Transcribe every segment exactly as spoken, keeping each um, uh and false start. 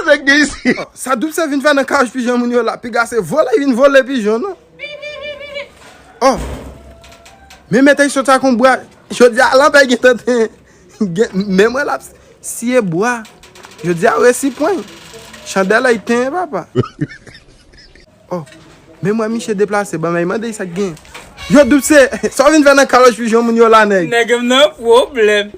Nèg gen isi. Oh, sa Doub se vin fè nan kawòch pijon moun yo la? Piga se vòlè vin vòlè pijon, non? Oh, men mèt ay sot ak yon bwa. Jodi a la, pa gen tenten. Gen, men mwen l ap siye bwa. Jodi a, resi pwen. Chandèl ay tenyen, papa. Oh, men mwen, miche deplase, ban mwen mande sa k gen. Yo, Doub se, sa w vin fè nan kawòch pijon moun yo la, nèg? Nèg m nan pwoblèm.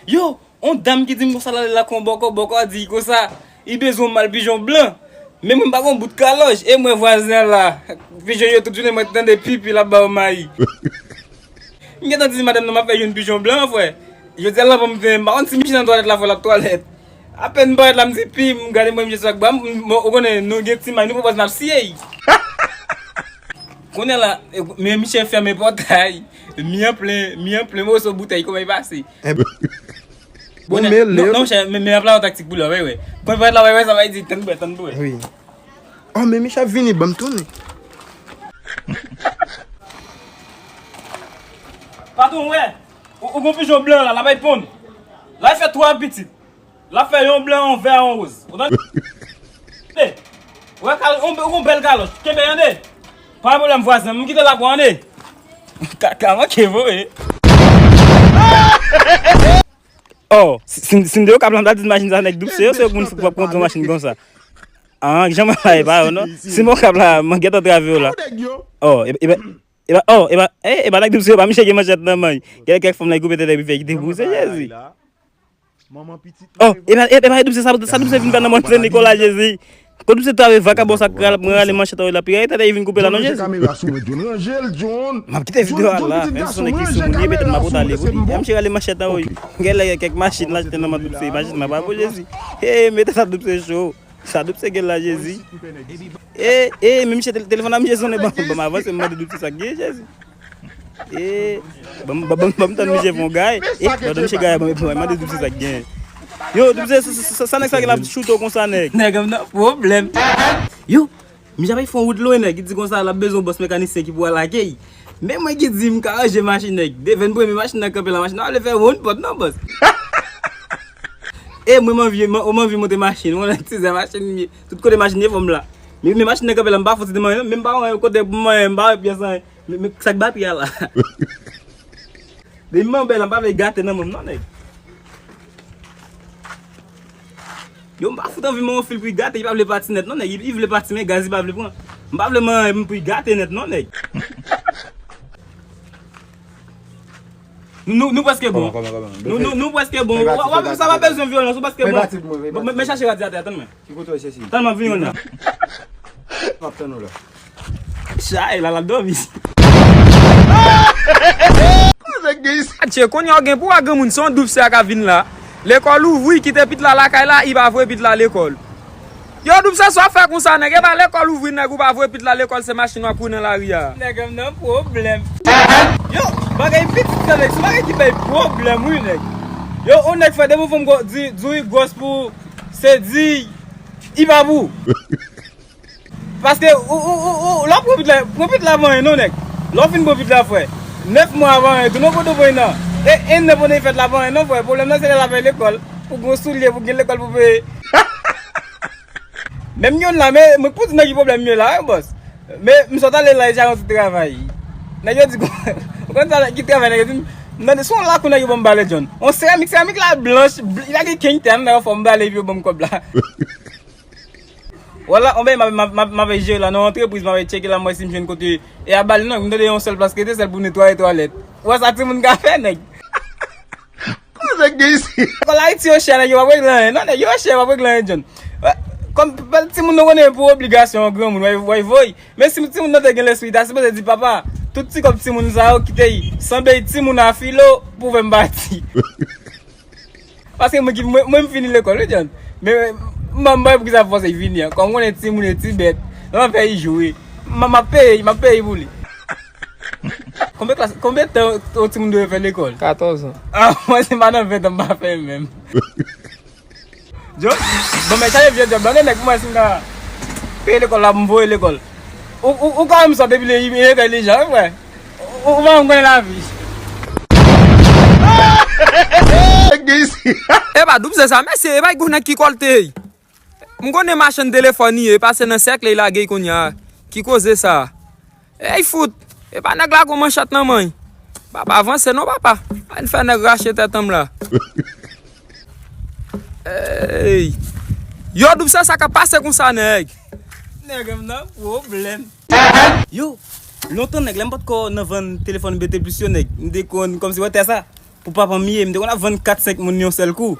Yo, on dam ki di m konsa l ale la kon bòkò, bòkò a di l konsa, li bezwen yon mal pijon blan. Men mwen m pa gon bout kalòch, e mwen vwazen an la. Pijon yo tout jounen mwen tande pipi l ap ba yo mayi. M gentan di madanm nan m ap fè youn pijon blan, frè. Jodi a l nan pòm ten, m pa konn si miche nan twalèt la, frè, l ap twalèt. Apèn m parèt la, m di pi, m gade mwen, miche sou ak bwa m, m, ou konnen, nou gen ti may, nou pwopòz n ap siye l. Kounye a la, men miche fèmen pòtay, mi an plen, mi an plen moso boutèy, kòman l pase? Bon, men non, non, chè, men, men ap la yon taktik pou lè, wè, wè. Kòman l parèt la, wè, wè, sa va di, tann bwè, tann bwè. Wi. Oh, men miche ap vini, ban m tounen. Patwon, wè, ou, ou gon pijon blan la, l ap bay ponn. L ap fè twa pitit. L ap fè yon blan, yon vè, yon woz. Ou tande? Wè, kal-, yon, yon bèl kalòch. Kenbe, tande. Pa gen pwoblèm, vwazen. M kite l ak ou, tande. Ka, ka manke voye. Oh, si, si, si m te okap la, m ta di machin sa nèg Doub se yo, se yo k moun fou k ap kondwi machin konsa. Ah, jan mwen la, e pa yo, non. Si m okap la, mwen gentan trave yo la. Oh, e, e, e, oh, e pa, e, e pa nèg Doub se yo, pa miche gen manchèt nan men. Gen kèk fanm la, koupe tèt epi fè kite pou se Jezi. Manman pitit. Oh, e pa, e, e pa Doub se sa, sa Doub se vin fè nan mòn Sen Nikola, Jezi. Kon Doub se trave vakabon sa k ral, mwen rale manchèt an la, pi gade tèt li vin koupe la, non, Jezi. Kamera sou mwen, John, ranje l, John. M ap kite videyo a la, menm si se yon nèg ki sou moun, li, petèt m ap ale pou li. Misye rale manchèt an, wi. Gen lè kèk machin l achte nan men Doub se, machin nan pa bon, Jezi. Hey, mete sa Doub se cho. Sa Doub se gen la, Jezi. E, e, men misye tel-, telefòn nan misye sonnen, ban, ban m avanse, m mande Doub se sa k gen, Jezi. E, ban m, ban m, ban m tann misye fè yon gay. E, pandan misye gay, ban m, ban m mande Doub se sa k gen. Yo, Doub se, sa, sa, sa, sa nèg sa gen la ap choute w konsa, nèg. Nèg m nan pwoblèm. Yo, misye ap fè yon wout lwen, nèg. Li di konsa, l ap bezwen yon bòs mekanisyen ki pou al ak li. Men mwen ki di m ka ranje machin nèg. Devan premye machin nan kanpe la, machin nan ale fè wonn pòt nan bòs. E mwen m anvi, m, m anvi monte machin, mwen nan tizè machin m ye. Tout kote machin ye fò m la. Men, men machin nan kanpe la, m pa fouti de manyen, men m pa wè kote pou manyen, m pa wè pyès anyen. Men, men sa k ba pye a la. Depi m anbè la, m pa vle gate nan men m non, nèg. Yo, m pa fout anvi men yon fil pou l gate, li pa vle pati nèt non, nèg. Li, li vle pati, men gaz li pa vle pran. M pa vle men m pou l gate nèt non, nèg. Nou, nou, nou prèske bon. Kòman, kòman, kòman? Nou, nou, nou prèske bon. Fè pati, w ap, w ap, fè pati, sa pa bezwen vyolans, ou prèske bon. Fè pati pou mwen, fè pati. Men, men chache radyatè a, tann mwen. Ki kote w chèche? Tann m ap vini kounye a. M ap tann ou la. Chay la, l ap dòmi. Koze gen isi. Adje, kounye a w gen pou w a granmoun, se yon Doub se a ka vin la. Lekòl ouvri, kite pit la lakay la, li pa voye pit la lekòl. Yo, Doub se sa w ap fè konsa, nèg. E pa lekòl ouvri, nèg, ou pa voye pit la lekòl, se machin w ap kouri nan lari a. Nèg, m nan pwoblèm. Yo, bagay pitit sa, nèg, se bagay ki bay pwoblèm, wi, nèg. Yo, yon nèg fè de bon fanm gwo, di, di wi gwòs pou se di, li pa pou. Paske ou, ou, ou, ou, lè w pran pit la, pran pit la avan anyen non, nèg. Lè w fin pran pit la, frè, nèf mwa avan anyen, tounen w pote pran nan. E, e nèf mwa fèt la avan anyen non, frè. Pwoblèm nan se lè l ap al lekòl. Pou gen soulye, pou gen lekòl pou peye. Menm youn la, men, men pou di nan ki pwoblèm m ye la, wi, bòs. Men, m sot ale la, e jan yon ti travay. Nèg yo di, ou konn sa, ki travay, nèg yo di, m tande, se yon lakou nèg yo ban m bale, John. On seramik, seramik la blanch, bl-, li pa gen kenn tè, nèg yo fè m bale, epi yo ban m kòb la. Wala, on bagay m ap, m ap, m ap, m ap jere la nan yon antrepriz, m ap tcheke la, m wè si m jwenn kote. E a bale non, m tande yon sèl plas ki rete, sèl pou netwaye twalèt. Ou wè sa timoun ka fè, nèg? Koze gen isi? Lekòl Ayiti yo chè, nèg, yo p ap regle anyen. Non, nèg, yo chè, yo p ap regle anyen, John. Wè, kòm, timoun nou konnen pou obligasyon, granmoun, wè, wè, voy. Men si timoun nan te gen lespri, li ta sipoze di, papa, tout ti kòb timoun sa yo, kite y, sanble timoun a filo pou fè m pati. Paske mwen ki, mwen, mwen m fini lekòl, wi, John. Men, m, m, mwen poukisa fòse y vini an? Kòm konnen timoun e ti bèt, m ap fè y jwe. M, m ap peye, m ap peye pou li. Konbyen klas, konbyen tan yon timoun dwe fè lekòl? Katòz an. Ah, mwen se pa nan ven tan m pa fè menm. John, bon, men chaje vye djòb la, non, nèg, pou mwen si m ka peye lekòl la, pou m voye lekòl. Ou, ou, ou ka wè m sòt epi li entèlijan, wi, frè. Ou, ou pa janm konnen lavi. Nèg gen isi. E pa Doub se sa, mesye, e pa gon nèg ki kòlte. M konnen machann telefòn li ye, pase nan sèkle l lage l kounye a. Ki koze sa? Ey fout! E pa nèg la gon manchèt nan men l. Papa, avanse non, papa. Ann fè nèg rache tèt an m la. Ey! Yo, Doub, se sa k ap pase konsa, nèg? Nèg m nan pwoblèm. Yo, lontan nèg, lè m potko nan vann telefòn B T plis yo, nèg, m te konn kòmsi wè tè sa. Pou papa m ye, m te konn ap vann kat senk moun yon sèl kou.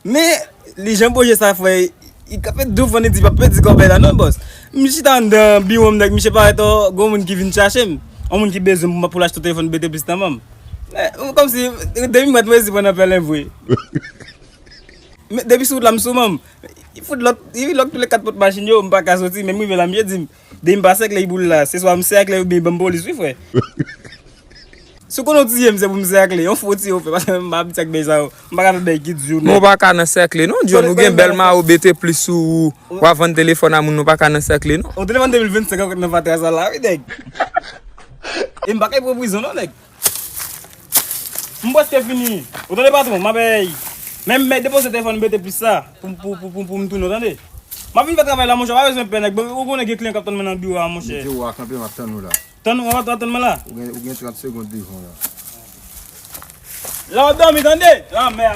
Men, li jan pwojè sa, frè, li ka fè douf, li di, pa pèdi kòb la non, bòs. M chita anndan biwo m, nèg, misye parèt, gon moun ki vin chache m. Yon moun ki bezwen m pou l achte telefòn B T plis nan men m. Eh, kòmsi, depi m wè t, mwen resi pran nan pèlen vre. Men, depi sou wout la, m sou men m. Li fout lòk, li lòk tou le kat pòt machin yo, m pa ka soti, men m rive la, misye di m, depi m pa sèkle boul la, se swa m sèkle oubyen ban m polis, wi, frè. Si w konnen w tiye m, se pou m sèkle. Yon fo tiye w fè, paske m pa abitye ak bagay sa yo. M pa ka fè bagay ki di w, non. Men w pa ka nan sèkle, non, John. Ou gen bèl mawo B T plis sou ou, w ap vann telefòn a moun, ou pa ka nan sèkle, non. Yon telefòn de mil vennsenk ankò nan fatra sa la, wi, nèg. E m pa ka pran prizon, non, nèg. M prèske fini. Ou tande, patwon? M ap, ey, men, men depoze telefòn B T plis sa pou, pou, pou, pou, pou m tounen, w tande? M ap vin fè travay la, monchè, pa bezwen pè, nèg. Bon, ou konnen gen kliyan k ap tann mwen nan biwo a, monchè. Mete w a kanpe, m ap tann ou la. Tann, w ap tann mwen la? Ou gen, ou gen trant segonn devan w la. La w ap dòmi, tande? Lanmè a.